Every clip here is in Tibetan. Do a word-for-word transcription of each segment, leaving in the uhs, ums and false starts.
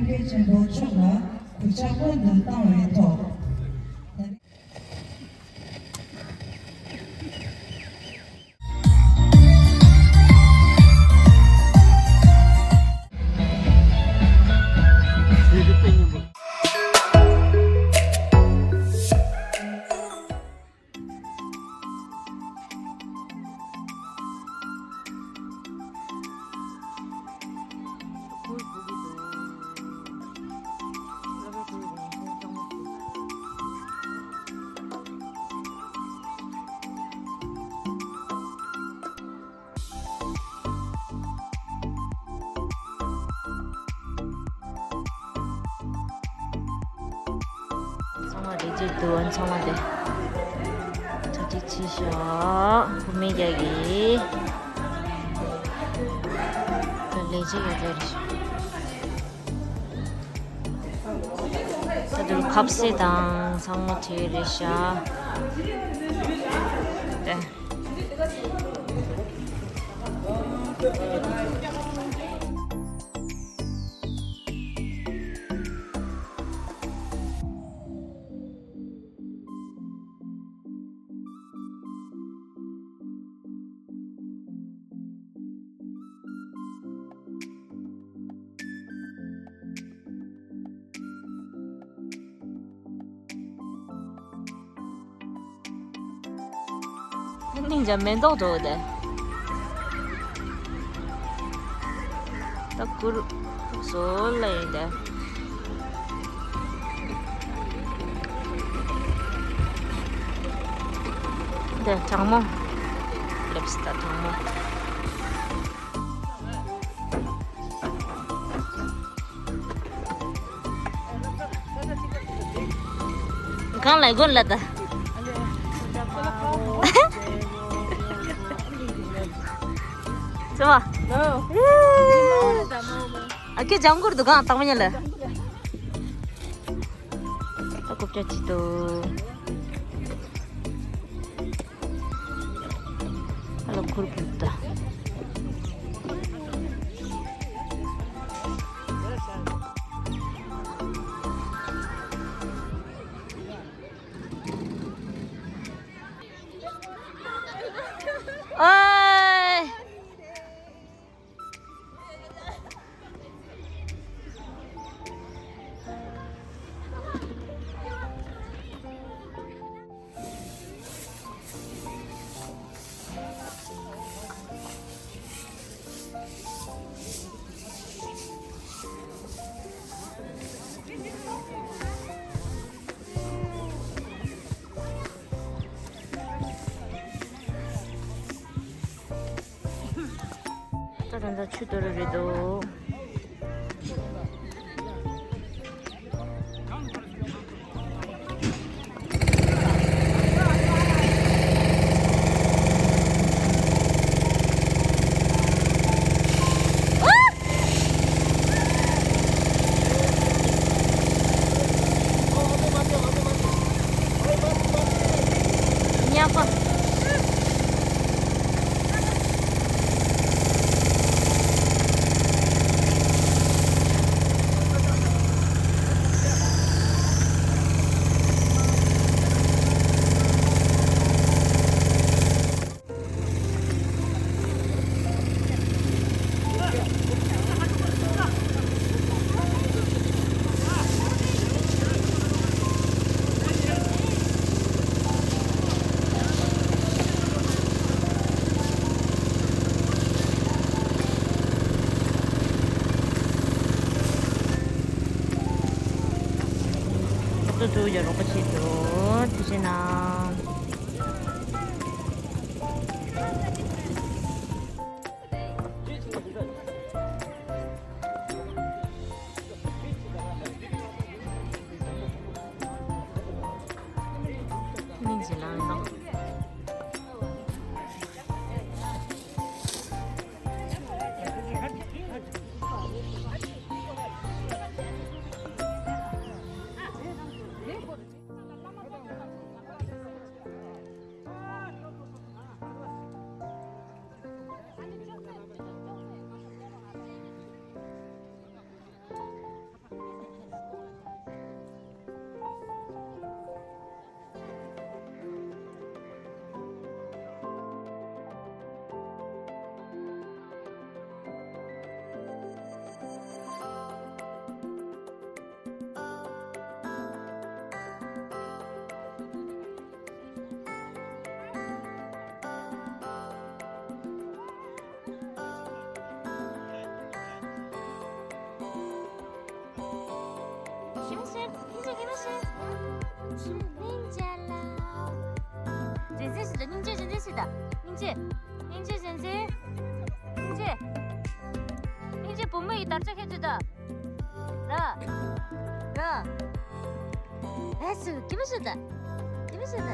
ཆེན་པོ་མཆོག་ལ་གུས་ཕྱག་སྔོན་དུ་བཏང་བའི་ཐོག་ཚང་མ་རེ་ཅིག་འདུག་ཨ་ཚང་མ་དེ་ཚ་ཅིག་ཆི་ཤོག་བུ་མེད་རྒྱག་གི་ད་ལས་བྱེད་ཡོད་རེད། ད་དུང་ཁབ་སེ་དང་ཚང་མ་བྲིས་རེད་ཤག་དེ། སྙིང་རྗེ་མེ་ཏོག་འགྲོ་དེ། ད་ཀུར་བཟོ་ལ་ཡིན་དེ། དེ་གྲང་མོ། སླེབས་ད་གྲང་མོ། གང་ལ་དགོན་ལ་ད། ཚེ་བ། ཨ་ཁེ་ལྗང་གུར་འདུག་གང་དང་མ་ཉལ་ལ། ད་རྐུབ་བཀྱག་ཅིག་ཏུ། ཨ་ལ་ཁུར་ཁུར་ད། ཨོའི། ད་ད་ད་ཆུ་དོ་རུ་རེད་དོ། ཉག་པ། ཏུ་ཏུ་ཡ་རོགས་པ་བྱེད་དོ། ཐུགས་རྗེ་གནང་། སྙིང་རྗེ་ལངས་ནོ། སྙིང་རྗེ་སྙིང་རྗེ་ལ། རིན་ཆེན་ཞིག་དང་སྙིང་རྗེ་ཞིག་དང་། སྙིང་རྗེ། སྙིང་རྗེ་ཞིག་དང་། སྙིང་རྗེ། སྙིང་རྗེ། སྙིང་རྗེ་བུ་མོ་ཡི་དར་ལྕོག་ཁྱེར་ཚུལ་དང་། ར། ར། ཨེ་སུ་ཀི་མི་ཤི་ད། ཀི་མི་ཤི་ད།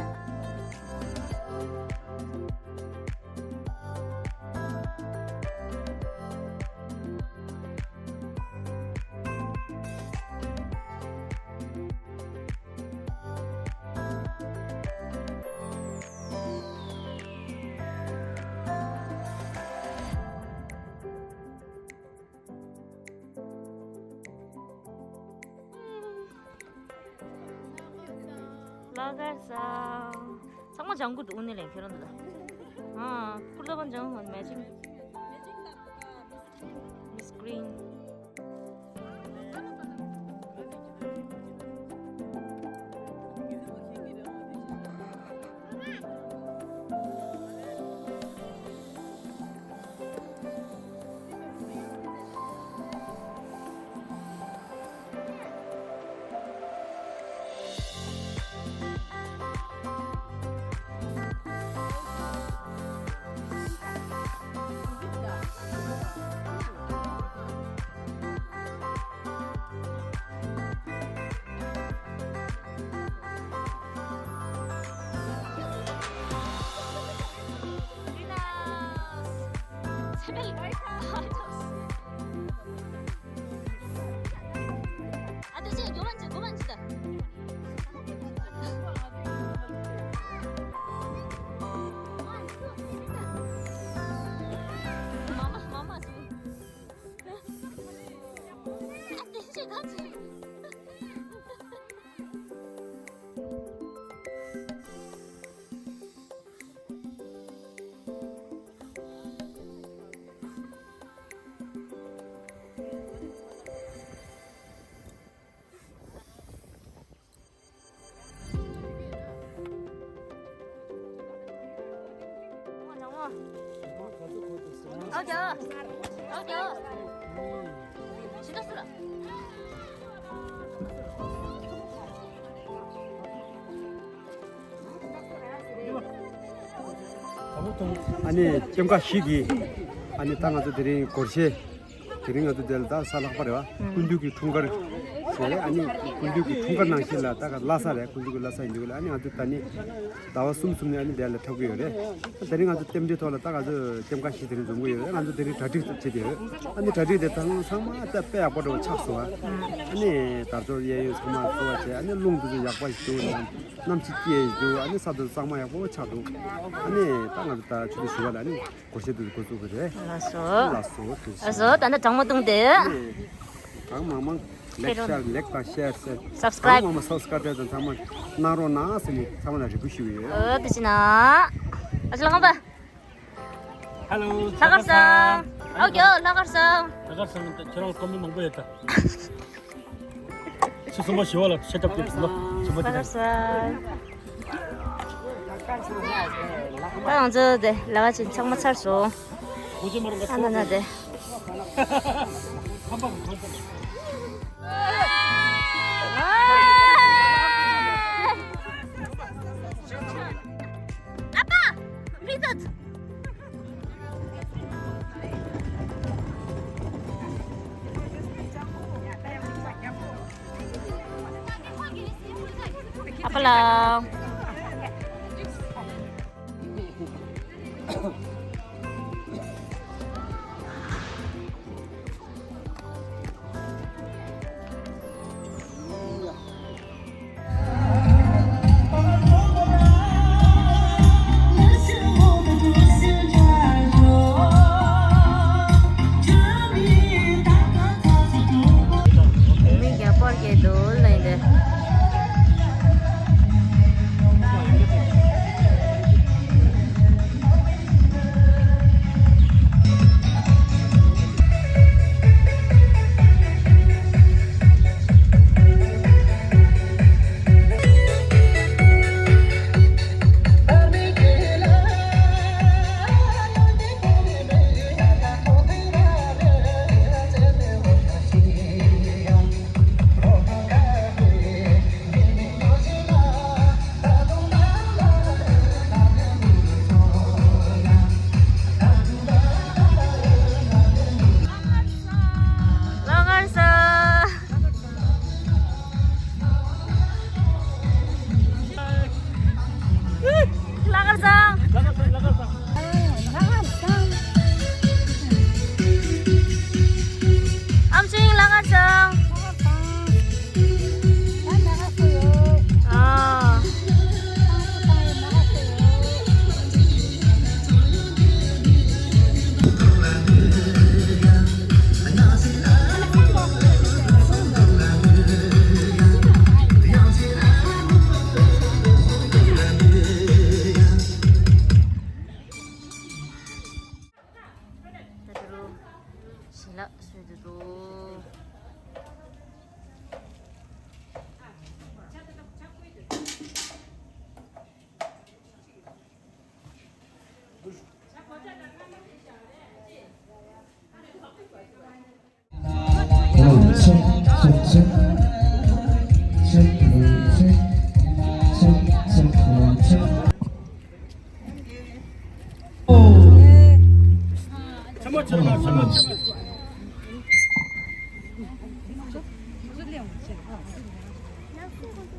ལ་གར་ས། ཚང་མ་ལྗང་གུ་འདུག་དངོས་གནས་ལན་ཁྱེད་རང་འདུག་ད། ཨ། ཀུར་ཏ་པན་ལྗང་གུ་མེ་ཅིང་། Miss Green. ཨ་ཏི་ཅི་ཡོ་མན་ཅི་གོ་མན་ཅི་ད། མ་མ་མ་མ་ཅི། ཨ་ཏི་ཅི་ག་ཅི། ཨ་ནི་ལྕམ་ཁ་ཞིག་གིས། ཨ་ནི་ད་ང་ཚོ་དེ་རིང་སྒོར་གཞས། དེ་རིང་ང་ཚོ་དེ་ལ་ད་གཟའ་ལྷག་པ་རེད་བ། ཀུན་འདུས་ཀྱི་འཁྲུངས་སྐར་ཟེར་རེད། ཨ་ནི་ཀུན་འདུས་ཀྱི་འཁྲུངས་སྐར་ནང་བཞིན་ལ་ད་ག་ལྷ་ས་རེད། ཀུན་འདུས་ཀྱི་ལྷ་ས་ཡིན་འདུག་ལ། ཨ་ནི་ང་ཚོ་ད་ནི་ཟླ་བ་གསུམ་གསུམ་ནས་ཨ་ནི་དེ་ལ་འཁྲབ་ཀྱི་ཡོད་རེད། དེ་རིང་ང་ཚོ་རྟེན་འབྲེལ་ཐོག་ལ་ད་ང་ཚོ་ལྕམ་ཁ་ཞིག་དེ་རིང་འཛོམས་ཀྱི་ཡོད་རེད། ང་ཚོ་དེ་རིང་གྲ་སྒྲིག་བྱེད་དེ་ཡོད། ཨ་ནི་གྲ་སྒྲིག་དེ་ཚང་མ་ད་དཔེ་ཡག་པོ་འདྲ་བོ་ཆགས་སོང་བ། ཨ་ནི་དར་ལྕོག་གཡས་གཡོན་ཚང་མ་བསུ་བ་བྱས། ཨ་ནི་རླུང་དེ་ཚོ་ཡག་པ་ཞིག་འདུག་ནམ་གནམ་གཤིས་སྐྱིད་ཞིག་འདུག་ཨ་ནི་ས་དེ་ཚོ་གཙང་མ་ཡག་པོ་ཆགས་འདུག་ཨ་ནི་ད་ང་ཚོ་ད་ཆུ་ཚོད་བཞི་པ་ལ་ཨ་ནི། སྒོར་གཞས་དེ་འགོ་བཙུགས་པ་རེད། ལགས་སོ། ལགས་སོ། ལགས་སོ། ད་ནི་གྲངས་མ་བཏུང་དེ། ཨེ། གང་མང་མང་ལེགས་ཤར་ལེགས་དང་ཤེར་སེ། Subscribe། གང་མང་མང་སབ་སི་ཀ་རབ་དང་ཚང་མ་གནང་རོགས་གནང་ཟེར་ནས་ཚང་མ་ལ་རེ་སྐུལ་ཞུ་གི་ཡོད། ཨོ་དེ་ཅི་ན། ཨ་ཅི་ལ་ཁང་པ། ཧེ་ལོ། ལྷག་དཀར་བཟང་། ཨོ་ཀྱོ་ལྷག་དཀར་བཟང་། ལྷག་དཀར་བཟང་། ཁྱེད་རང་ཀོ་མེན་མང་པོ་ཡོད་ད། ཆུ་ཚོད་མ་ཞི་བ་ལ་ཆེ་ཐབས་ཀྱི་ལ་ཆུ་མ་ལྷག་དཀར་བཟང་། ད་ང་ཚོ་དེ་ལ་བ་ཅིག་ཚང་མ་ཚར་སོང་། ཨ་ན་ན་དེ། ཨ་ཕ། མི་ཚོ། ཨ་ཕ་ལགས། མི་རྒྱ་པར་གྱི་དོ་ལ་ཡིན་ཏེ། བཀྲ་ཤིས་བདེ་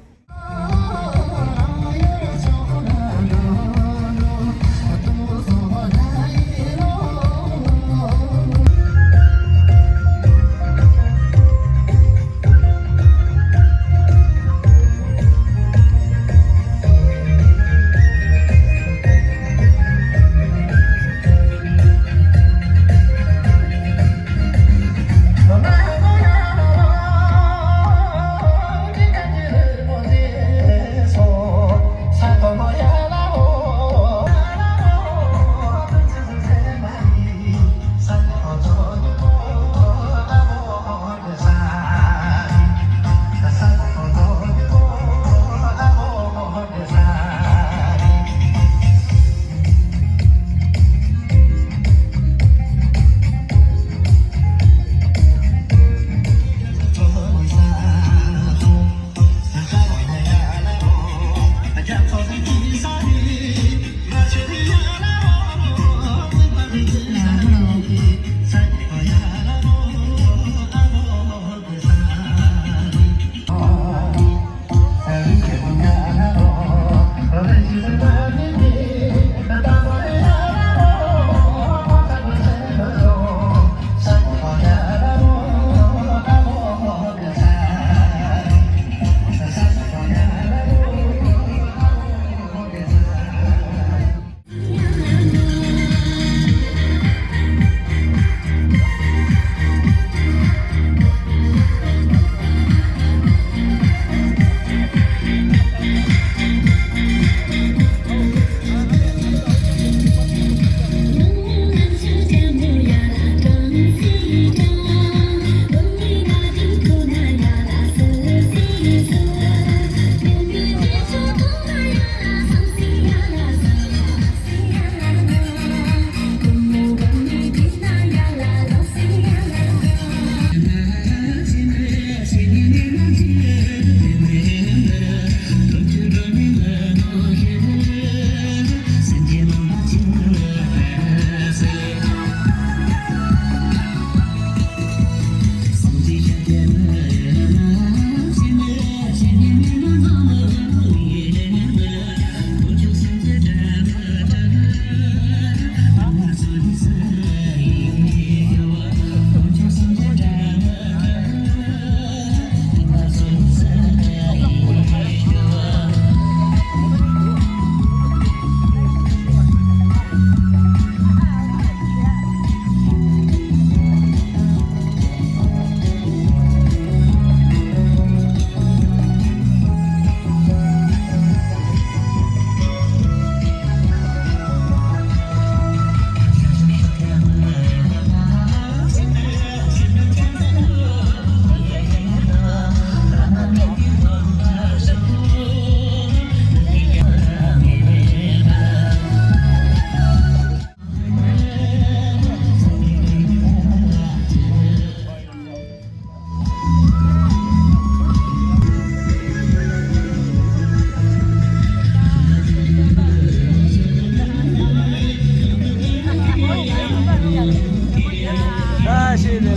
ལེགས། བཀྲ་ཤིས་བདེ་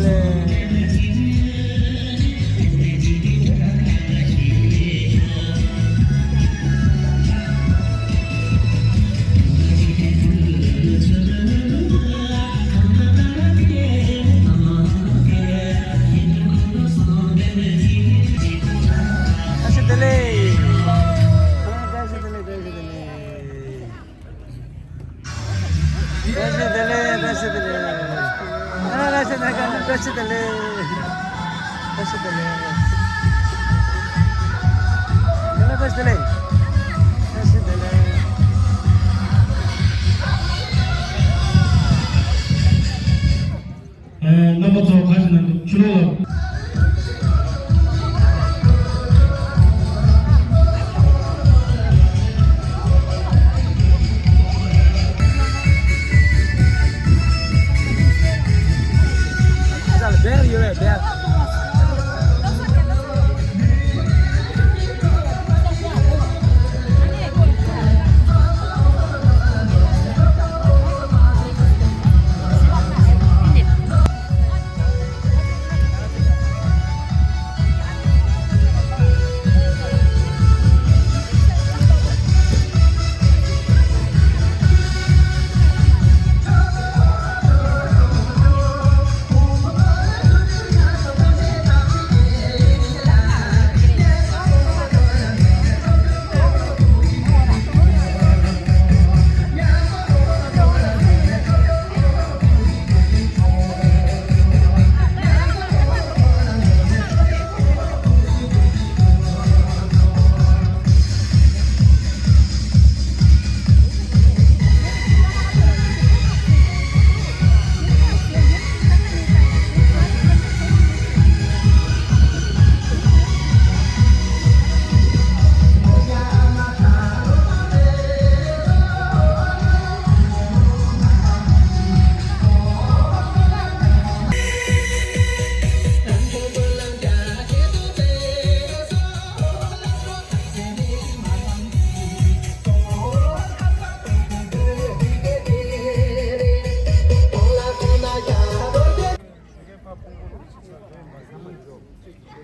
ལེགས། བཀྲ་ཤིས་བདེ་ལེགས། བཀྲ་ཤིས་བདེ་ལེགས། བཀྲ་ཤིས་བདེ་ལེགས། ཨ། བཀྲ་ཤིས་བདེ་ལེགས། བཀྲ་ཤིས་བདེ་ལེགས། བཀྲ་ཤིས་བདེ་ལེགས། བཀྲ་ཤིས་བདེ་ལེགས། བཀྲ་ཤིས་བདེ་ལེགས། རྣམ་པ་ཚོ་ག་ཞིག་ན་འདུག་ཕྱི་ལོགས་ལ།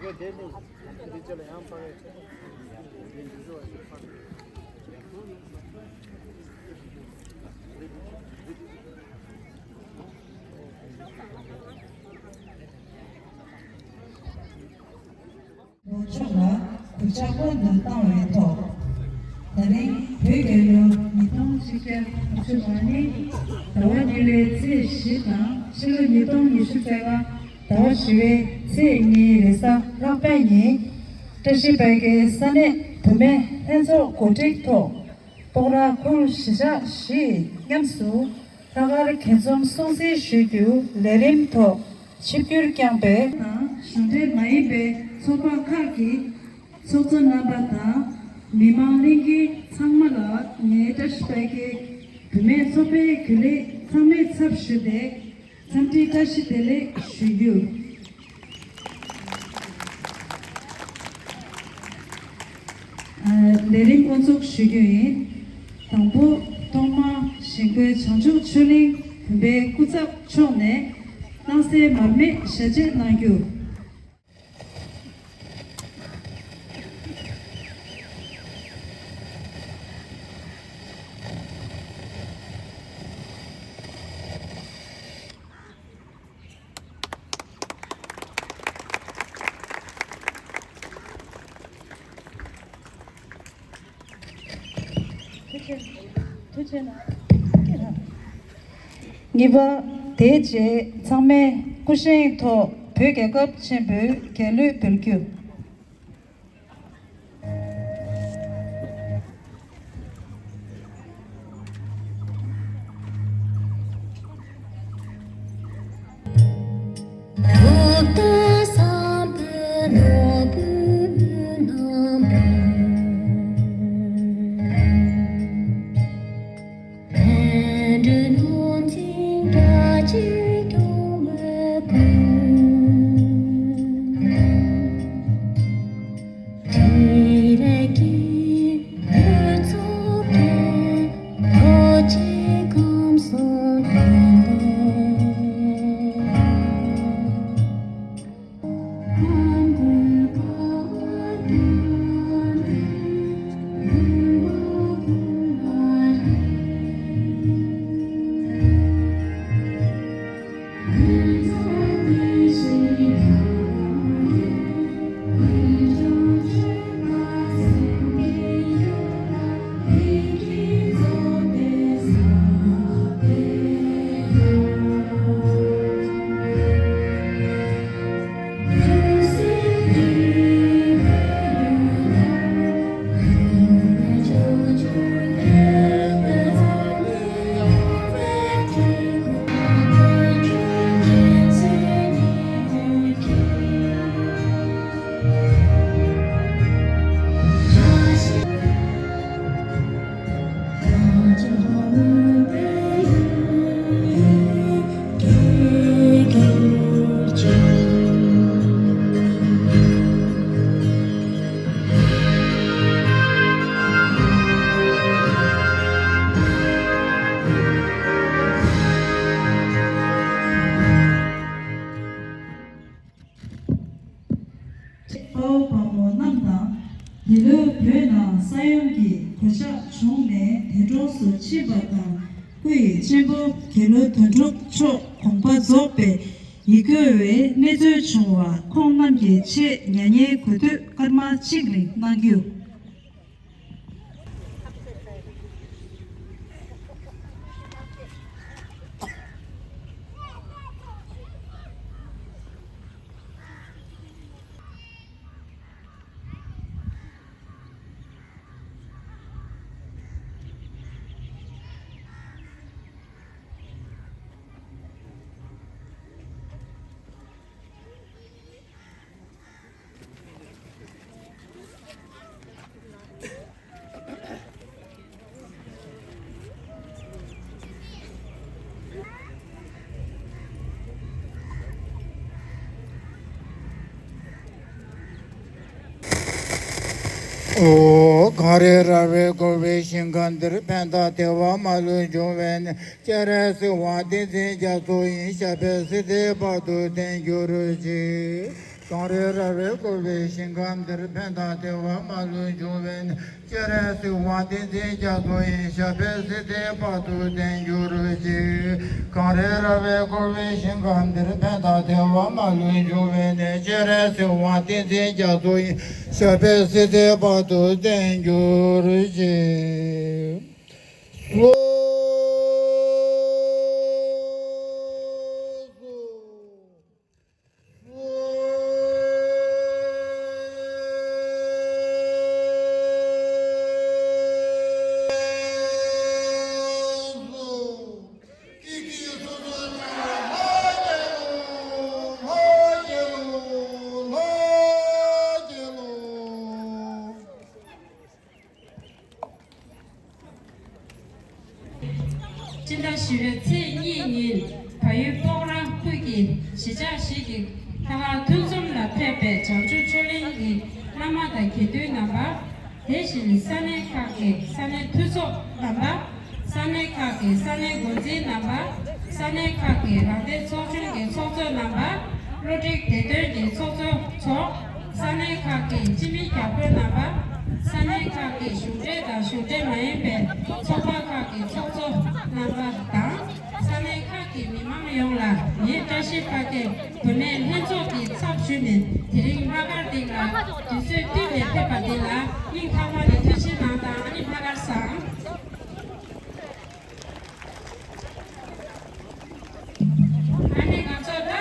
ལོ་ཕྱོགས་ལ་གུས་ཕྱག་སྔོན་དུ་བཏང་བའི་ཐོག་ད་རིང་བོད་རྒྱལ་ལོ་ཉིས་སྟོང་ཆིག་བརྒྱ་དགུ་བཅུ་གོ་གཉིས་ཟླ་བ་གཉིས་པའི་ཚེས་བཞི་དང་ཕྱི་ལོ་ཉིས་སྟོང་ཉི་ཤུ་རྩ་ལྔ་ཟླ་བ་བཞི་པའི་ཚེས་གཉིས་རེས་གཟའ་ལྷག་པའི་ཉིན་བཀྲ་ཤིས་དཔལ་དགེ་ས་གནས་བུད་མེད་ལྷན་ཚོགས་གོ་སྒྲིག་ཐོག་སྤོག་ར་ཁུལ་གཞིས་ཆགས་བཞིས་མཉམ་དུ་ལྷག་དཀར་གྱ་ཚོམ་སྲུང་བརྩི་ཞུ་རྒྱུའི་ལས་རིམ་ཐོག་ཆིབས་བསྒྱུར་བསྐྱངས་པས། དང་གཞུང་འབྲེལ་མ་ཡིན་པའི་ཚོགས་པ་ཁག་གི་ཚོགས་གཙོ་རྣམ་པ་དང་མི་མང་གླེང་མཁན་ཚང་མ་ལ་ངའི་བཀྲ་ཤིས་དཔལ་དགེ་བུད་མེད་ཚོགས་པའི་རྒྱུན་ལས་ཚང་མའི་ཚབ་ཞུས་ཏེ། འཚམས་འདྲི་བཀྲ་ཤིས་བདེ་ལེགས་ཞུ་རྒྱུ། ཨ། ལས་རིམ་དབུ་འཛུགས་ཞུ་རྒྱུ་ཡིན། དང་པོ་ཐོག་མར་གཞིས་འགོས་བྱང་ཆུབ་ཆོས་གླིང་བུམ་པའི་སྐུ་ཚབ་མཆོག་ནས་སྣང་གསལ་མར་མེ་ཞལ་འབྱེད་གནང་རྒྱུ། ཐུགས་རྗེ་ཆེ། ཐུགས་རྗེ་གནང་། གཉིས་པ། དེའི་རྗེས་ཚང་མས་སྐུ་བཞེངས་ཐོག་བོད་རྒྱལ་ཁབ་ཆེན་པོའི་རྒྱལ་གླུ་འབུལ་རྒྱུ། དཔའ་བོ་དཔའ་མོ་རྣམས་དང་། འདི་ལོའི་བོད་ནང་ས་ཡོམ་གྱི་གོད་ཆག་བྱུང་ནས་འདས་གྲོངས་སུ་ཕྱིན་པ་དང་། སྐུ་ཡི་གཅེན་པོ་དགེ་ལོ་དོན་གྲུབ་མཆོག་དགོངས་པ་རྫོགས་པའི་ཡིད་སྐྱོ་བའི་གནས་ཚུལ་བྱུང་བ་ཁོང་རྣམས་ཀྱི་ཆེད་མྱ་ངན་གུས་འདུད་སྐར་མ་གཅིག་རིང་གནང་རྒྱུ། ཨོ། གངས་རི་ར་བས་བསྐོར་བའི་ཞིང་ཁམས་འདིར། ཕན་དང་བདེ་བ་མ་ལུས་འབྱུང་བའི་གནས། སྤྱན་རས་གཟིགས་དབང་བསྟན་འཛིན་རྒྱ་མཚོ་ཡི། ཞབས་པད་སྲིད་མཐའི་བར་དུ་བརྟན་གྱུར་ཅིག། གངས་རི་ར་བས་བསྐོར་བའི་ཞིང་ཁམས་འདིར། ཕན་དང་བདེ་བ་མ་ལུས་འབྱུང་བའི་གནས། སྤྱན་རས་གཟིགས་དབང་བསྟན་འཛིན་རྒྱ་མཚོ་ཡི། ཞབས་པད་སྲིད་མཐའི་བར་དུ་བརྟན་གྱུར་ཅིག་གངས་རི་ར་བས་བསྐོར་བའི་ཞིང་ཁམས་འདིར། ཕན་དང་བདེ་བ་མ་ལུས་འབྱུང་བའི་གནས། སྤྱན་རས་གཟིགས་དབང་བསྟན་འཛིན་རྒྱ་མཚོ་ཡི། ཞབས་པད་སྲིད་མཐའི་བར་དུ་བརྟན་གྱུར་ཅིག་སོ། སྤྱི་ཟླ་བཞི་པའི་ཚེས་གཉིས་ཉིན། བལ་ཡུལ་སྤོག་ར་ཁུལ་གྱི་གཞིས་ཆགས་ཤིག་གི་ལྷག་དཀར་ཐུན་འཛོམས་ལ་ཕེབས་པའི་བྱང་ཆུབ་ཆོས་གླིང་གི་བླ་མ་དང་དགེ་འདུན་རྣམ་པ། དེ་བཞིན་ས་གནས་ཁག་གི་ས་གནས་འཐུས་ཚོགས་རྣམ་པ། ས་གནས་ཁག་གི་ས་གནས་འགོ་འཛིན་རྣམ་པ། ས་གནས་ཁག་གི་རང་བདེན་ཚོགས་ཆུང་གི་ཚོགས་གཙོ་རྣམ་པ། བློ་འདྲི་བདེ་དོན་གྱི་ཚོགས་གཙོ་ཚོ། ས་གནས་ཁག་གི་སྤྱི་མི་བརྒྱ་དཔོན་རྣམ་པ། ས་གནས་ཁག་གི་གཞུང་འབྲེལ་དང་གཞུང་འབྲེལ་མ་ཡིན་པའི་ཚོགས་པ་ཁག་གི་ཚོགས་གཙོ་རྣམ་པ་དང་། ས་གནས་ཁག་གི་མི་མང་ཡོངས་ལ་ངས་བཀྲ་ཤིས་ཕ་སྐད་བུད་མེད་ལྷན་ཚོགས་ཀྱི་ཚབ་ཞུས་ནས། དེ་རིང་ལྷག་དཀར་སྟེང་ལ་དུས་ཚོད་བསྟུན་ནས་ཕེབས་པ་འདི་ལ་སྙིང་ཐག་པ་ནས་ཐུགས་རྗེ་གནང་དང་། ཨ་ནི་ལྷག་དཀར་བཟང་། ཨ་ནི་ང་ཚོ་ད་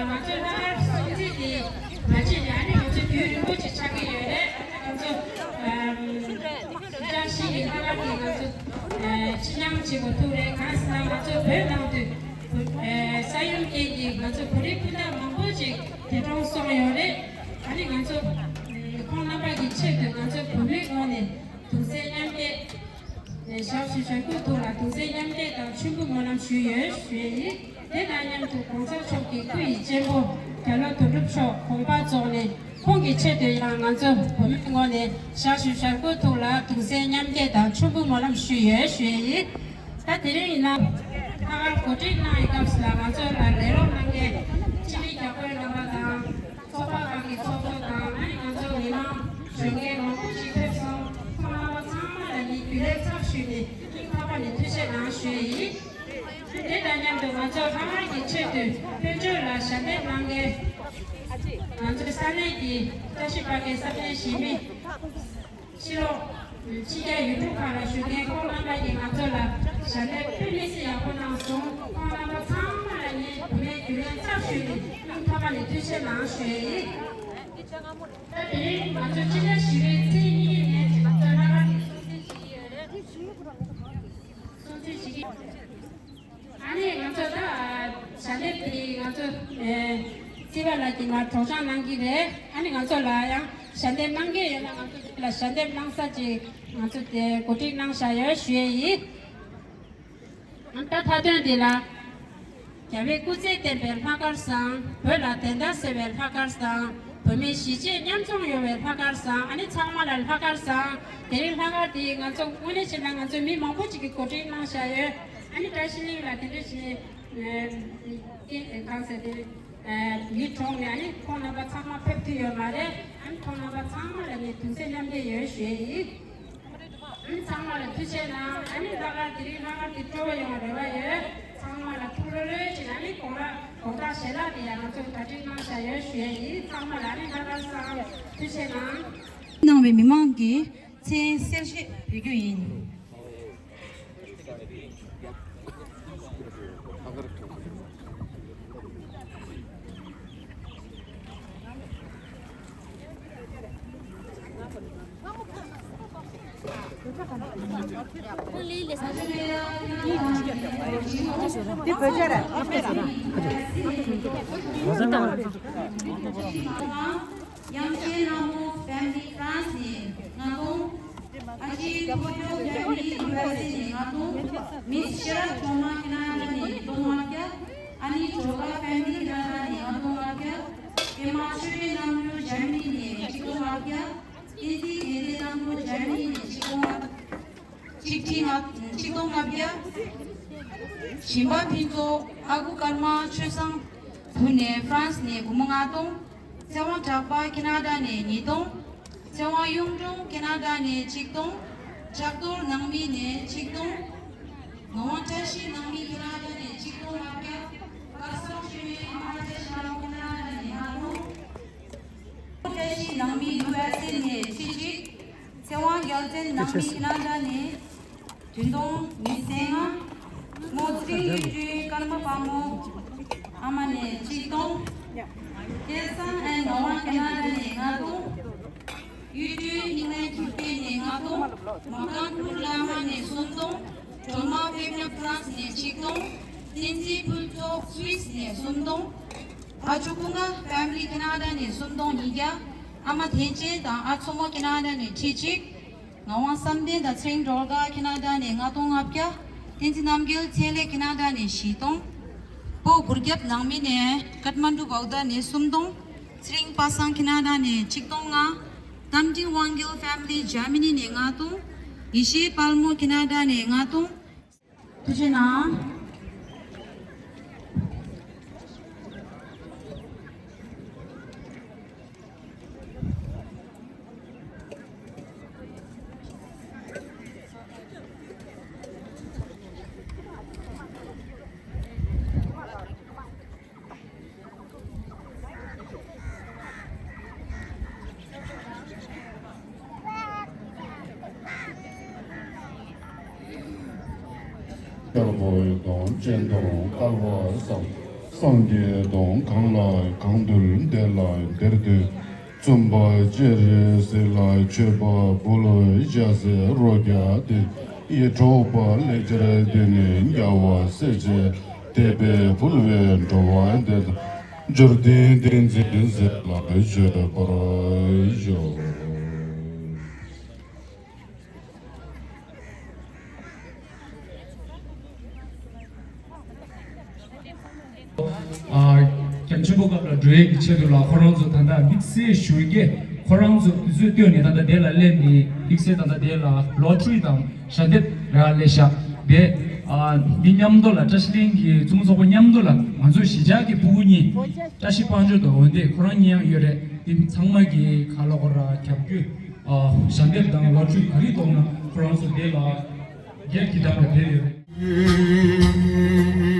ང་ཚོ་ལྷག་དཀར་སྲུང་བརྩི་དེ་མ་བྱས་ནས། ཨ་ནི་ང་ཚོ་དུས་རིང་པོ་ཅིག་ཆགས་ཀྱི་ཡོད་རེད། ཨ་ནི་ང་ཚོ་ཨམ་ཅང་ཞིག་གི་ལྷག་དཀར་གྱི་ང་ཚོ་ཨ་ཕྱི་ཉམས་བྱེད་དགོས་ཐུག་རེད། གང་ཟེར་ན་ང་ཚོ་བོད་ནང་དུ་ཨ་ས་ཡོམ་རྐྱེན་གྱིས་ང་ཚོ་བོད་རིགས་སྤུན་ཟླ་མང་པོ་ཅིག་འདས་གྲོངས་སོང་ཡོད་རེད། ཨ་ནི་ང་ཚོ་ཨ་ཁོང་རྣམ་པ་གི་ཆེད་དུ་ང་ཚོ་བོད་མིའི་ངོས་ནས་གདུང་སེམས་མཉམ་སྐྱེད། ཞག་བཞི་ཞག་དགུ་ཐོག་ལ་གདུང་སེམས་མཉམ་སྐྱེད་དང་མཆོད་འབུལ་སྨོན་ལམ་ཞུས་ཡོད་ཞུ་ཡས་ཡིན། དེ་དང་མཉམ་དུ་གོང་ས་མཆོག་གི་སྐུ་ཡི་གཅེན་པོ་རྒྱ་ལོ་དོན་གྲུབ་མཆོག་དགོངས་པ་རྫོགས་ནས། ཁོང་གི་ཆེད་དུ་ཡང་ང་ཚོ་བོད་མིའི་ངོས་ནས་ཞག་བཞི་ཞག་དགུ་ཐོག་ལ་གདུང་སེམས་མཉམ་སྐྱེད་དང་མཆོད་འབུལ་སྨོན་ལམ་ཞུས་ཡོད་ཞུ་ཡས་ཡིན། ད་དེ་རིང་ཡིན་ན་ལྷག་དཀར་གོ་སྒྲིག་གནང་བའི་སྐབས་སུ་ལ་ང་ཚོ་ལ་ལས་རོགས་གནང་མཁན་སྤྱི་མི་བརྒྱ་དཔོན་རྣམ་པ་དང་། ཚོགས་པ་ཁག་གི་ཚོགས་གཙོ་དང་། ཨ་ནི་ང་ཚོ་མི་མང་གཞོན་སྐྱེས་མང་པོ་ཞིག་ཕེབས་སོང་། ཁོང་རྣམ་པ་ཚང་མ་ལ་ངས་རྒྱུན་ལས་ཚབ་ཞུས་ནས་སྙིང་ཐག་པ་ནས་ཐུགས་རྗེ་གནང་ཞུ་ཡས་ཡིན། དེ་དང་མཉམ་དུ་ང་ཚོ་ལྷག་དཀར་གྱི་ཆེད་དུ་དཔལ་འབྱོར་ལ་ཞལ་འདེབས་གནང་མཁན་ང་ཚོའི་ས་གནས་ཀྱི་བཀྲ་ཤིས་ཕ་སྐད་ས་གནས་གཞིས་མི། ཕྱི་ལོགས་ཕྱི་རྒྱལ་ཡུལ་གྲུ་ཁག་ལ་བཞུགས་མཁན་ཁོང་རྣམ་པ་ཡིས་ང་ཚོ་ལ་ཞལ་འདེབས་དཔེ་མི་སྲིད་ཡག་པོ་གནང་སོང་། ཁོང་རྣམ་པ་ཚང་མ་ལ་ངས་བུད་མེད་རྒྱུན་ལས་ཚབ་ཞུས་ནས་སྙིང་ཐག་པ་ནས་ཐུགས་རྗེ་གནང་ཞུ་ཡས་ཡིན། ད་དེ་རིང་ང་ཚོ་སྤྱི་ཟླ་བཞི་པའི་ཚེས་གཉིས་ཉིན་ང་ཚོ་ལྷག་དཀར་གྱི་སྲུང་བརྩི་བྱེད་ཀྱི་ཡོད་རེད། སྲུང་བརྩི་བྱེད་ཀྱི། ཨ་ནི་ང་ཚོ་ད་ཞལ་འདེབས་དེ་ང་ཚོ་ཨེ་རྩིས་པ་ལགས་ཀྱིས་མར་སྒྲོག་སྦྱང་གནང་གི་རེད། ཨ་ནི་ང་ཚོ་ལ་ཡང་ཞལ་འདེབས་གནང་མཁན་ཡོད་ན་ང་ཚོ་དེ་ལ་ཞལ་འདེབས་གནང་ས་ཅིག་ང་ཚོ་དེ་གོ་སྒྲིག་གནང་བཞག་ཡོད་ཞུ་ཡས་ཡིན། ཨ་ད་མཐའ་དོན་འདི་ལ་རྒྱལ་བའི་སྐུ་ཚེ་བརྟན་པའི་ལྷག་དཀར་བཟང་། བོད་ལ་བདེན་མཐའ་གསལ་བའི་ལྷག་དཀར་བཟང་། བོད་མི་གཞིས་བྱེས་མཉམ་འཛོམས་ཡོང་བའི་ལྷག་དཀར་བཟང་། ཨ་ནི་ཚང་མ་ལ་ལྷག་དཀར་བཟང་། དེ་རིང་ལྷག་དཀར་འདི་ང་ཚོ་དངོས་གནས་བྱས་ན་ང་ཚོ་མི་མང་པོ་ཅིག་གིས་གོ་སྒྲིག་གནང་བཞག་ཡོད། ཨ་ནི་བཀྲ་ཤིས་གླིང་ལ་དེ་འདྲ་བྱས་ནས་ཨེ་ཨེ་གང་ཟེར་དེ་ཨེ་ཡིད་གྲོངས་ནས་ཨ་ནི་ཁོང་རྣམ་པ་ཚང་མ་ཕེབས་ཐུབ་ཡོད་མ་རེད། ཨ་ནི་ཁོང་རྣམ་པ་ཚང་མ་ལ་ངས་གདུང་སེམས་མཉམ་སྐྱེད་ཡོད་ཞུ་ཡས་ཡིན། ཨ་ནི་ཚང་མ་ལ་ཐུགས་རྗེ་གནང་། ཨ་ནི་ལྷག་དཀར་དེ་རིང་ལྷག་དཀར་དེ་སྤྲོ་བོ་ཡོང་བའི་རེ་བ་ཡོད། ཚང་མ་ལ་ཐུགས་ལྷོད་ལྷོད་བྱས་ནས་ཨ་ནི་དགོང་དག་དགོང་དག་ཞལ་ལག་དེ་ཡང་ང་ཚོས་གྲ་སྒྲིག་གནང་བཞག་ཡོད་ཞུ་ཡས་ཡིན། ཚང་མ་ལ་ཨ་ནི་ལྷག་དཀར་བཟང་། ཐུགས་རྗེ་གནང་། གནང་བའི་མི་མང་གི་མཚན་གསལ་བཤད་ཞུ་རྒྱུ་ཡིན། དབྱངས་ཅན་ལྷ་མོ་ཕེ་མི་ལི་ཧྥ་རན་སི་ནས་ལྔ་སྟོང་། ཨ་ཅེ་ཐོ་ཀྱོ་ཕེ་མི་ལི་ཡུ་ཨེས་ཨེ་ནས་ལྔ་སྟོང་། མིས་ཤེ་ར་ཐོ་མ་ཁེ་ན་ཌ་ནས་ཉིས་སྟོང་ལྔ་བརྒྱ། ཨ་ནི་ཇོ་ག་ཕེ་མི་ལི་ཁ་ན་ཌ་ནས་ལྔ་སྟོང་ལྔ་བརྒྱ། ཨེ་མ་ཆོས་སྒྲོན་རྣམ་གྲོལ་འཇར་མ་ནི་ནས་ཆིག་སྟོང་ལྔ་བརྒྱ། ཨིན་ཙི་དགེ་ལྡན་རྣམ་གྲོལ་འཇར་མ་ནི་ནས་ཆིག་སྟོང་ལྔ་བརྒྱ། ཆིག་ཁྲི་ལྔ་ཆིག་སྟོང་ལྔ་བརྒྱ། ཞིང་པ་ཕུན་ཚོགས། ཨ་ཁུ་ཀརྨ་ཆོས་བཟང་བུ་ནས་ཧྥ་རན་སི་ནས་སྒོར་མོ་ལྔ་སྟོང་། ཚེ་དབང་གྲགས་པ་ཁེ་ན་ཌ་ནས་ཉིས་སྟོང་། ཚེ་དབང་གཡུང་དྲུང་ཁེ་ན་ཌ་ནས་ཆིག་སྟོང་། ལྕགས་རྡོར་ནང་མི་ནས་ཆིག་སྟོང་། ངག་དབང་བཀྲ་ཤིས་ནང་མི་ཁེ་ན་ཌ་ནས་ཆིག་སྟོང་ལྔ་བརྒྱ། སྐལ་བཟང་ཆོས་སྨན་ཨ་མ་བཀྲ་ཤིས་ལགས་ཁེ་ན་ཌ་ནས་ལྔ་སྟོང་། བཀྲ་ཤིས་ནང་མི་ཡུ་ཨེས་ཨེ་ནས་ཁྲི་གཅིག། ཚེ་དབང་རྒྱལ་མཚན་ནང་མི་ཁེ་ན་ཌ་ནས་བདུན་སྟོང་ཉི་ཤུ་རྩ་ལྔ། མོ་ཚེ་རིང་གཡུ་སྒྲོན་ཀརྨ་དཔལ་མོ་ཨ་མ་ནས་ཆིག་སྟོང་། སྐལ་བཟང་ཨན་ངག་དབང་ཁེ་ན་ཌ་ནས་ལྔ་སྟོང་། གཡུ་སྒྲོན་ཨིང་ལན་གྱི་སྟེང་ནས་ལྔ་སྟོང་། མ་ཀན་ཕུར་བླ་མ་ནས་སུམ་སྟོང་། སྒྲོལ་མ་པདྨ་ཧྥ་རན་སི་ནས་ཆིག་སྟོང་། བསྟན་འཛིན་ཕུན་ཚོགས་སུད་སི་ནས་སུམ་སྟོང་། ཨ་ཅོ་ཀུན་དགའ་ཕེ་མི་ལི་ཁེ་ན་ཌ་ནས་སུམ་སྟོང་ཉིས་བརྒྱ། ཨ་མ་ཐན་ཅན་དང་ཨ་མཚོ་མོ་ཁེ་ན་ཌ་ནས་ཁྲི་གཅིག། ངག་དབང་བསམ་གཏན་དང་ཚེ་རིང་སྒྲོལ་དཀར་ཁེ་ན་ཌ་ནས་ལྔ་སྟོང་ལྔ་བརྒྱ། བསྟན་འཛིན་རྣམ་རྒྱལ་ཚེ་ལེགས་ཁེ་ན་ཌ་ནས་བཞི་སྟོང་། སྤོ་གུར་རྒྱབ་ནང་མི་ནས་ཀཏ་མན་ཌུ་བྷོག་དྷ་ནས་སུམ་སྟོང་། ཚེ་རིང་པ་སངས་ཁེ་ན་ཌ་ནས་ཆིག་སྟོང་ལྔ། རྟ་མགྲིན་དབང་རྒྱལ་ཕེ་མི་ལི་འཇར་མ་ནི་ནས་ལྔ་སྟོང་། ཡེ་ཤེས་དཔལ་མོ་ཁེ་ན་ཌ་ནས་ལྔ་སྟོང་། ཐུགས་རྗེ་གནང་། དཀར་པོའི་གདོང་སྤྱན་སྟོང་དཀར་བ་བསམ། སངས་རྒྱས་གདོང་གང་ལ་གང་འདུལ་དེ་ལ་དེར་འདུད། བཙུན་པ་སྤྱན་རས་གཟིགས་ལ་མཆོད་པ་འབུལ་ལོ་ཞག་གསེར་རོ་བརྒྱ་སྟེ། ཡིད་འཕྲོག་པ་ལེགས་སྦྱར་འདི་ནི་རྒྱལ་བ་སྲས་བཅས་དད་པས་ཕུལ་བའི་འགྲོ་བ་འདི་དག་འབྱོར་ལྡན་བསྟན་འཛིན་ཟེར་ལ་བརྗོད་པར་ཤོག། ཨ། རྒྱ་ཆེན་པོ་སྐབས་ལ་འགྲོ་ཡས་ཀྱི་ཆེད་དུ་ལ་ཁོ་རང་ཚོ་ད་ལྟ་དམིགས་བསལ་ཞུ་རྒྱུ་ཁོ་རང་ཚོ་དུས་ཚོད་བཏོན་ནས་ད་ལྟ་དེ་ལ་སླེབས་ནས་དམིགས་བསལ་ད་ལྟ་དེ་ལ་ལོ་ཊ་རི་དང་ཞལ་འདེབས་རག་ལས་ཤག་དེ། ཨ། འདི་མཉམ་དུ་ལ་བཀྲ་ཤིས་གླིང་གི་ཚོགས་མི་ཚོགས་པ་མཉམ་དུ་ལ་ང་ཚོ་གཞིས་ཆགས་ཀྱི་ཕྲུ་གུ་གཉིས་བཀྲ་ཤིས་དཔལ་འབྱོར་དང་འོན་ཏེ་ཁོ་རང་གཉིས་ཡང་ཡོད་རེད། འདི་ཚང་མ་གི་ག་ལ་གོ་ར་རྒྱབ་སྐྱོར། ཨ། ཞལ་འདེབས་དང་ལོ་ཊ་རི་ག་རེ་གཏོང་ན་ཁོ་རང་ཚོ་དེ་ལ་སྒེར་གྱི་ཐོག་ལ་ཕེབས་ཡོད་རེད།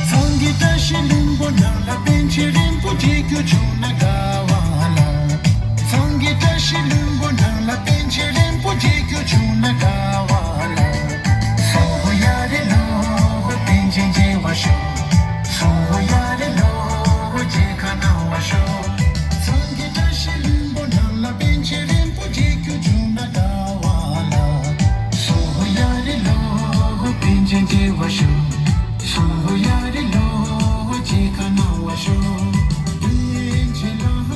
ཚང་གི་བཀྲ་ཤིས་ལྷུན་པོ་ནང་ལ་པཎ་ཆེན་རིན་པོ་ཆེ་ཁྱོད་བྱུང་ན་དགའ་བ་ལ། ཚང་གི་བཀྲ་ཤིས་ལྷུན་པོ་ནང་ལ་པཎ་ཆེན་རིན་པོ་ཆེ་ཁྱོད་བྱུང་ན་དགའ་བ་ལ། སོ་ཧོ་ཡ་རེ་ལོ་ཧོ་པཎ་ཆེན་མཇལ་བར་ཤོག་སོ་ཧོ་ཡ་རེ་ལོ་ཧོ་མཇལ་ཁ་གནང་བར་ཤོག་ཚང་གི་བཀྲ་ཤིས་ལྷུན་པོ་ནང་ལ་པཎ་ཆེན་རིན་པོ་ཆེ་ཁྱོད་བྱུང་ན་དགའ་བ་ལ། སོ་ཧོ་ཡ་རེ་ལོ་ཧོ་པཎ་ཆེན་མཇལ་བར་ཤོག་སོ་ཧོ་ཡ་རེ་ལོ་ཧོ་མཇལ་ཁ་གནང་བར་ཤོག་པཎ་ཆེན་ལགས།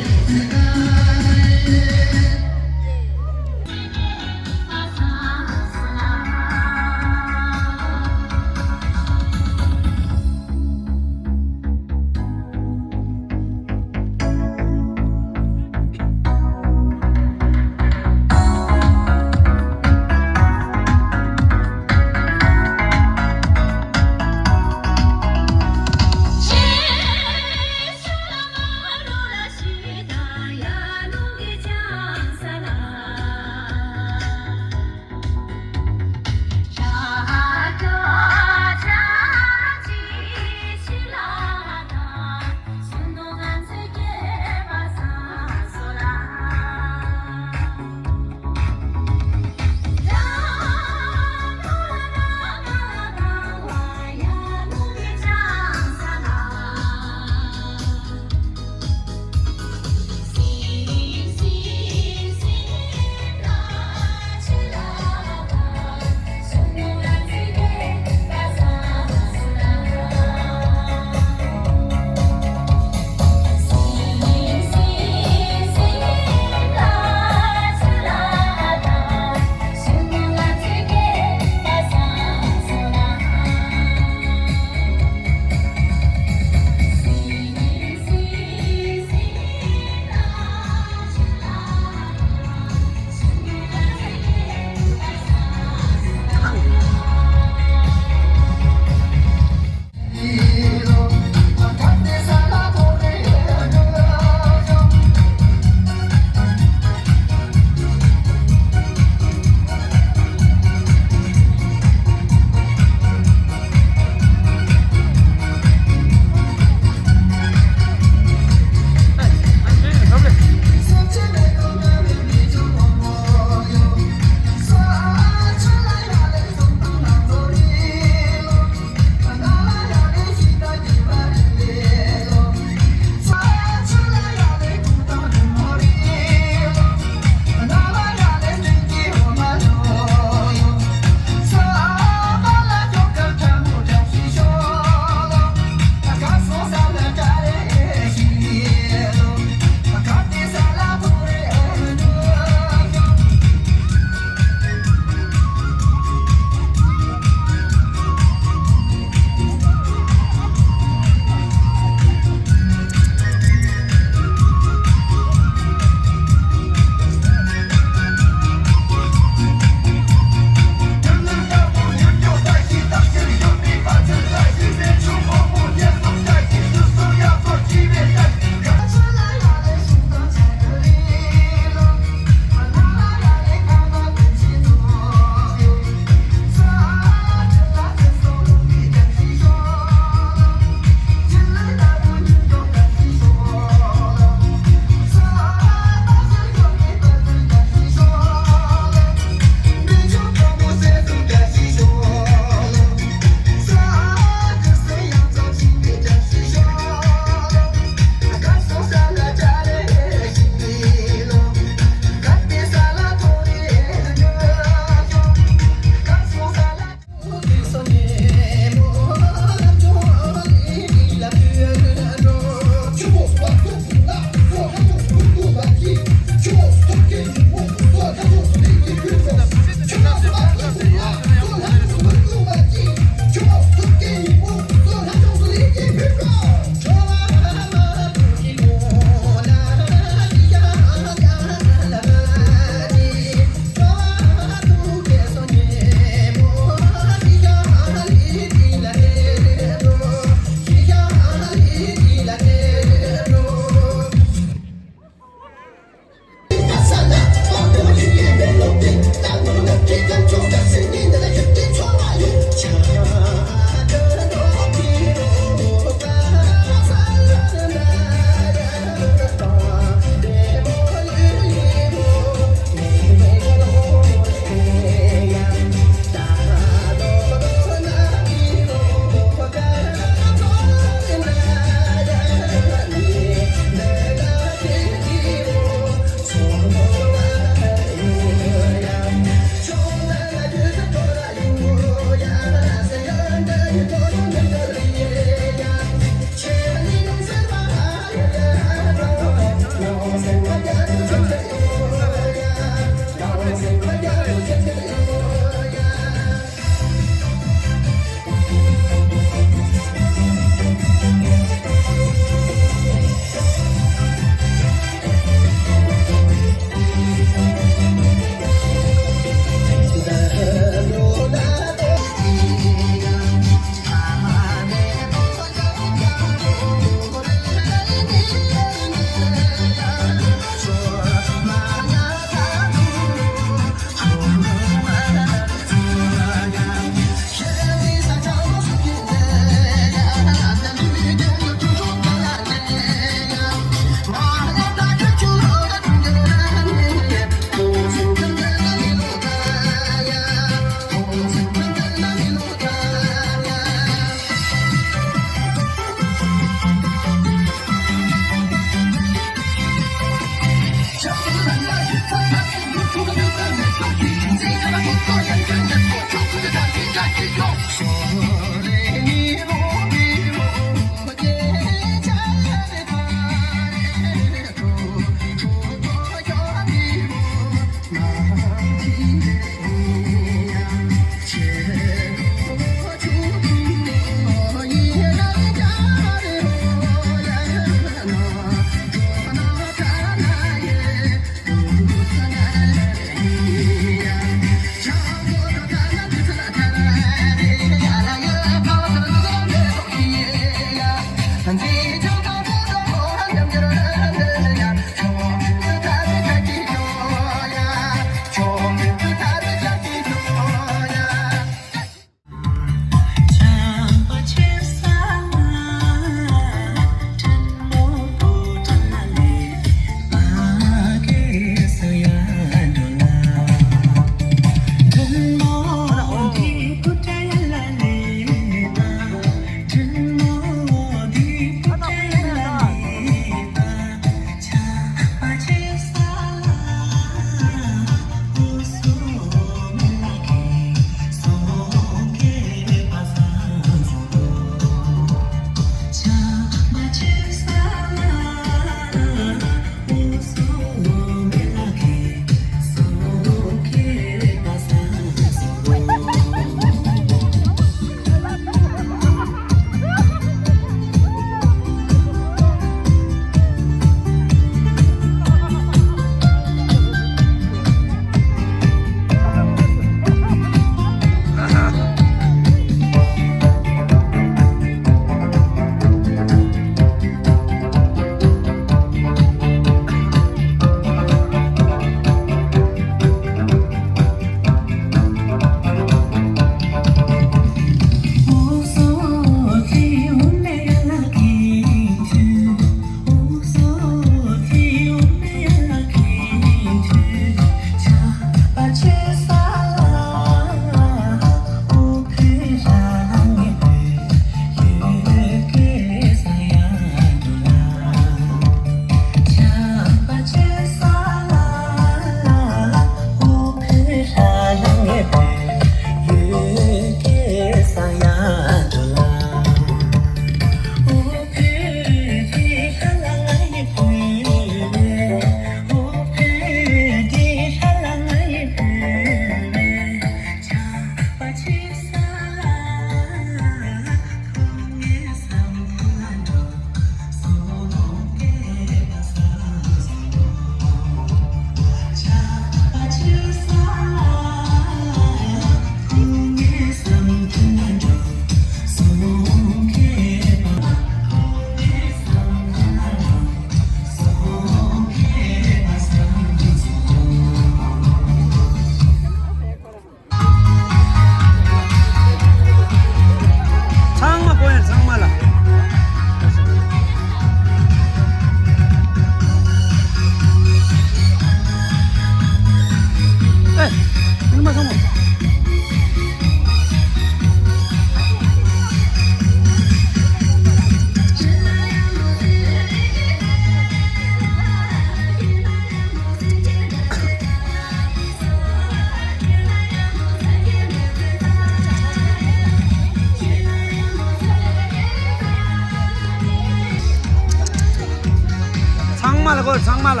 ཚང་མ་ལ་གོ། ཚང་མ་ལ།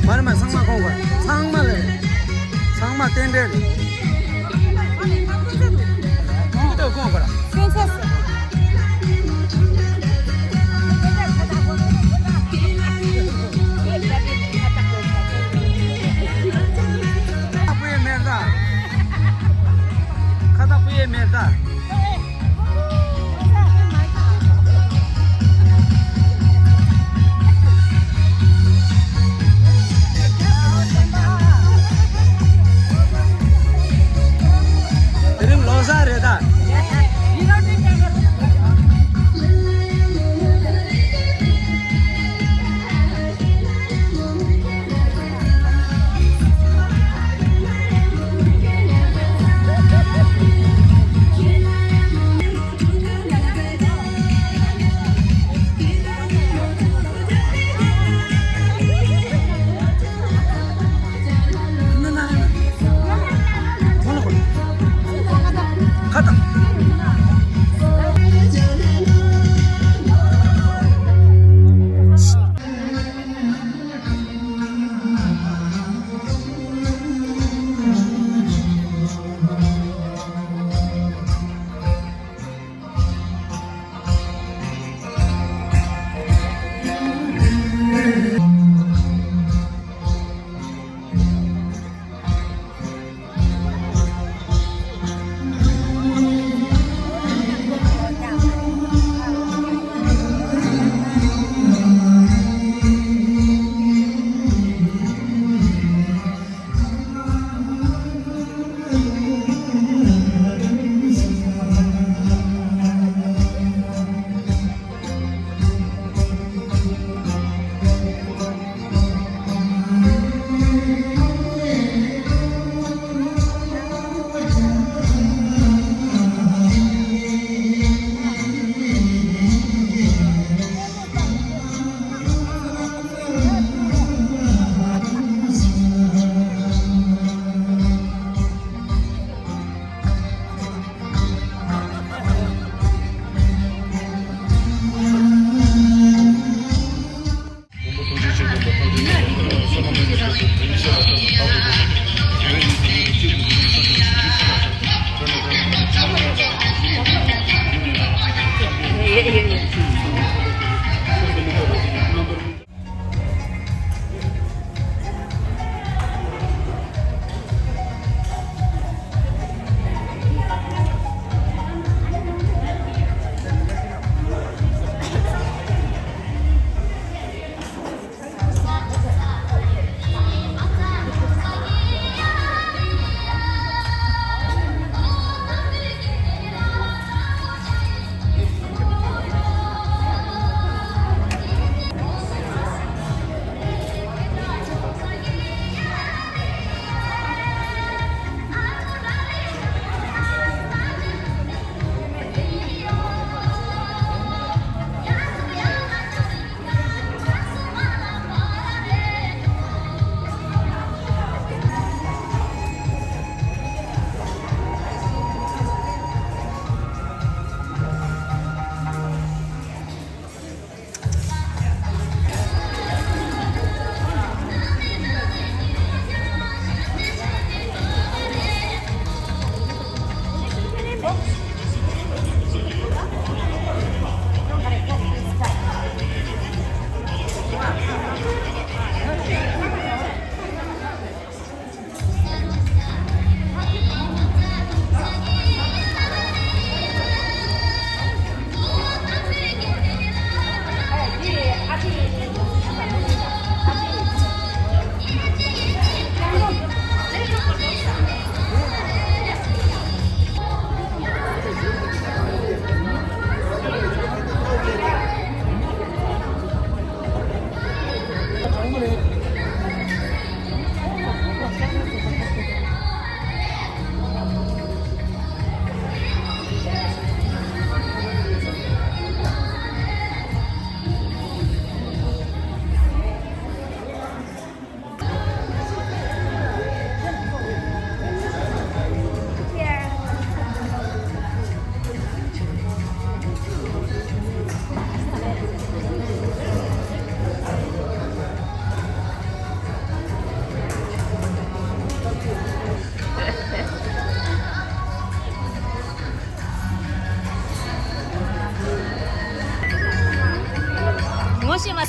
མ་རེད་མ། ཚང་མ་གོ་གོ། ཚང་མ་ལ་རེད། ཚང་མ་རྟེན་འབྲེལ་རེད། ཁྱི་ཏོ་གོ་གོ་ར། ཁ་ཐག་པུ་ཡེ་མེར་ད། ཁ་ཐག་པུ་ཡེ་མེར་ད། དེ་རིང་ལོ་གསར་རེད་ད།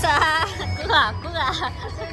ཀུ་ཨ་ཀུ་ཨ།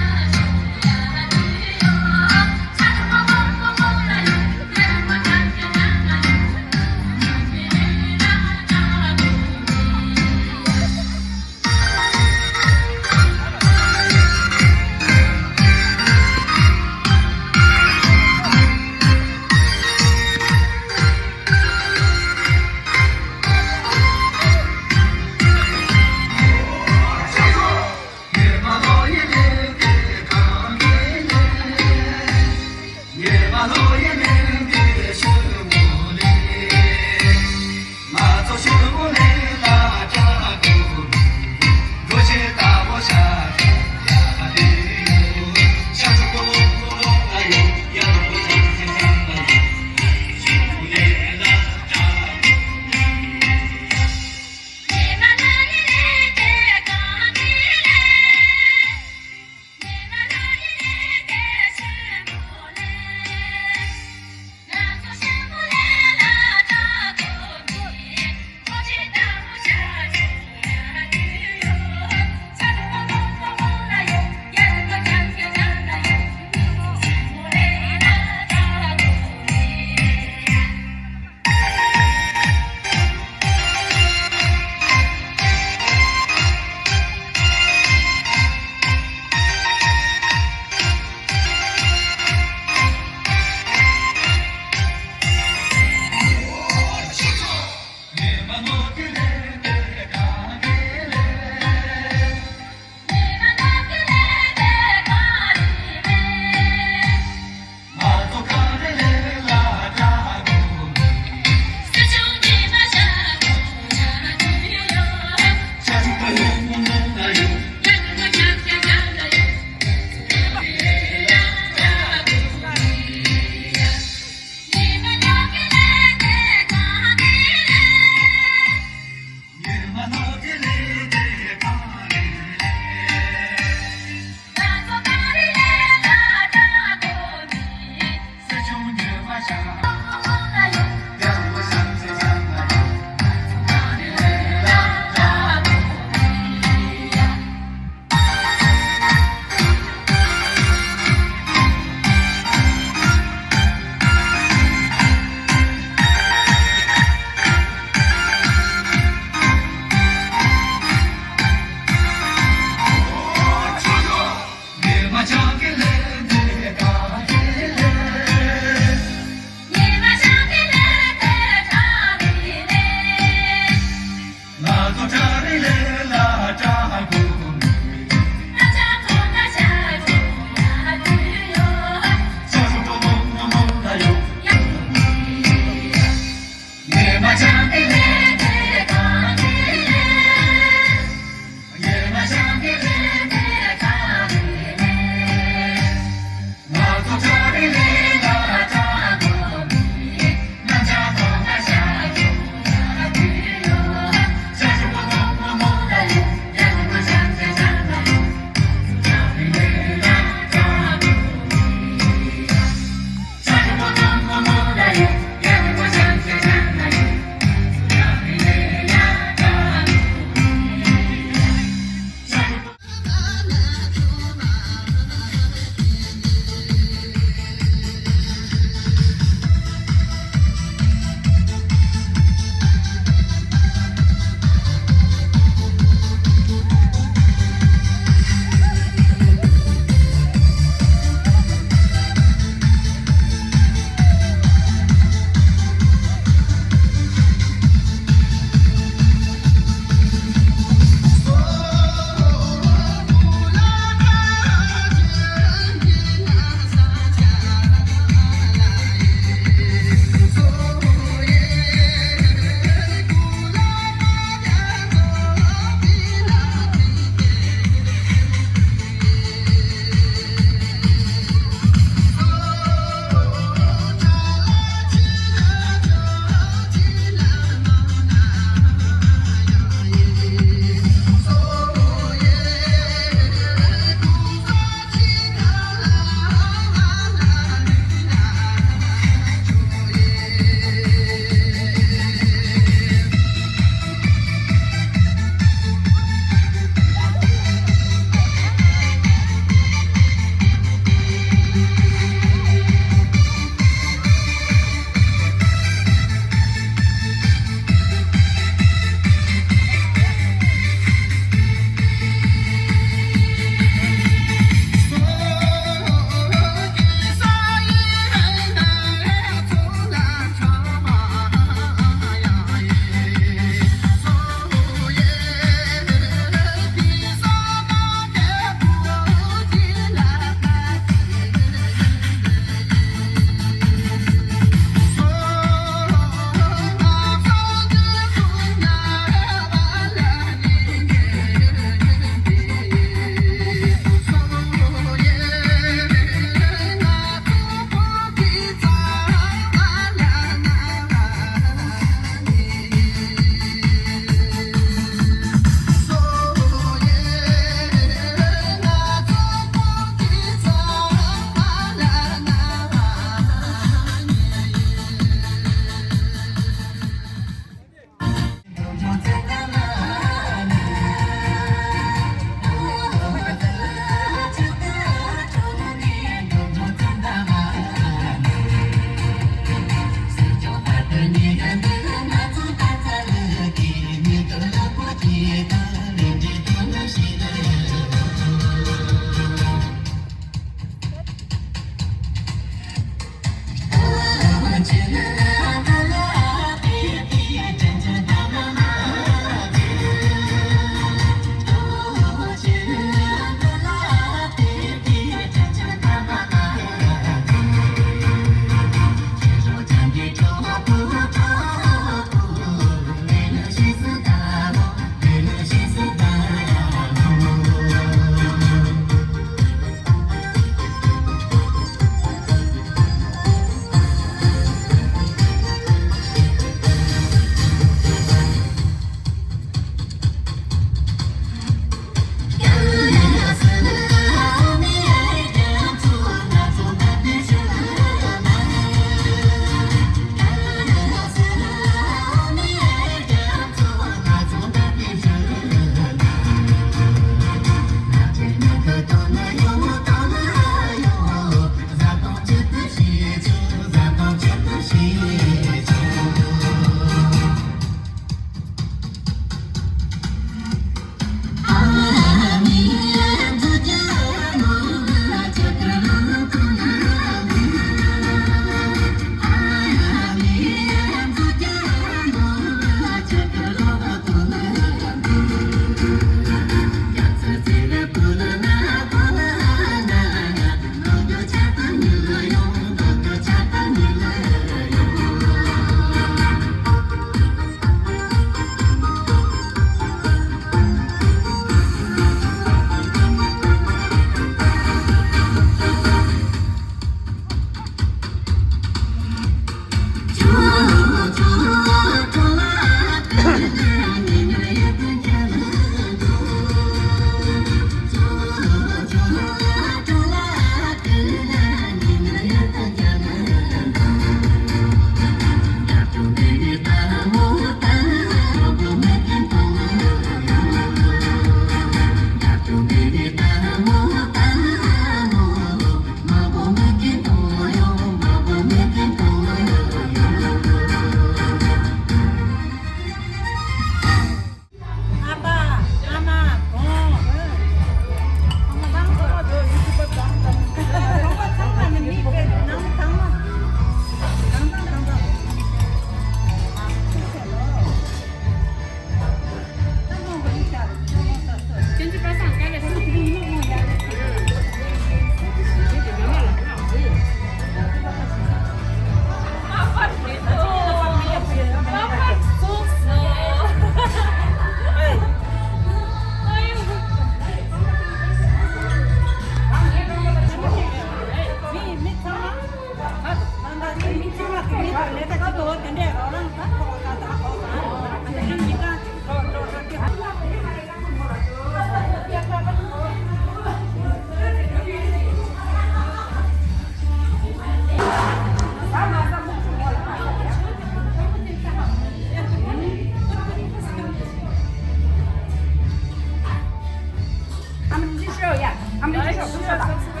ཨ་མ་ལགས་ཚུར་ཤོག་ཚུར་ཤོག་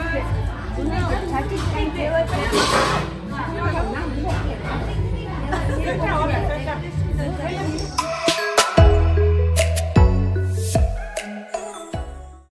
དང་།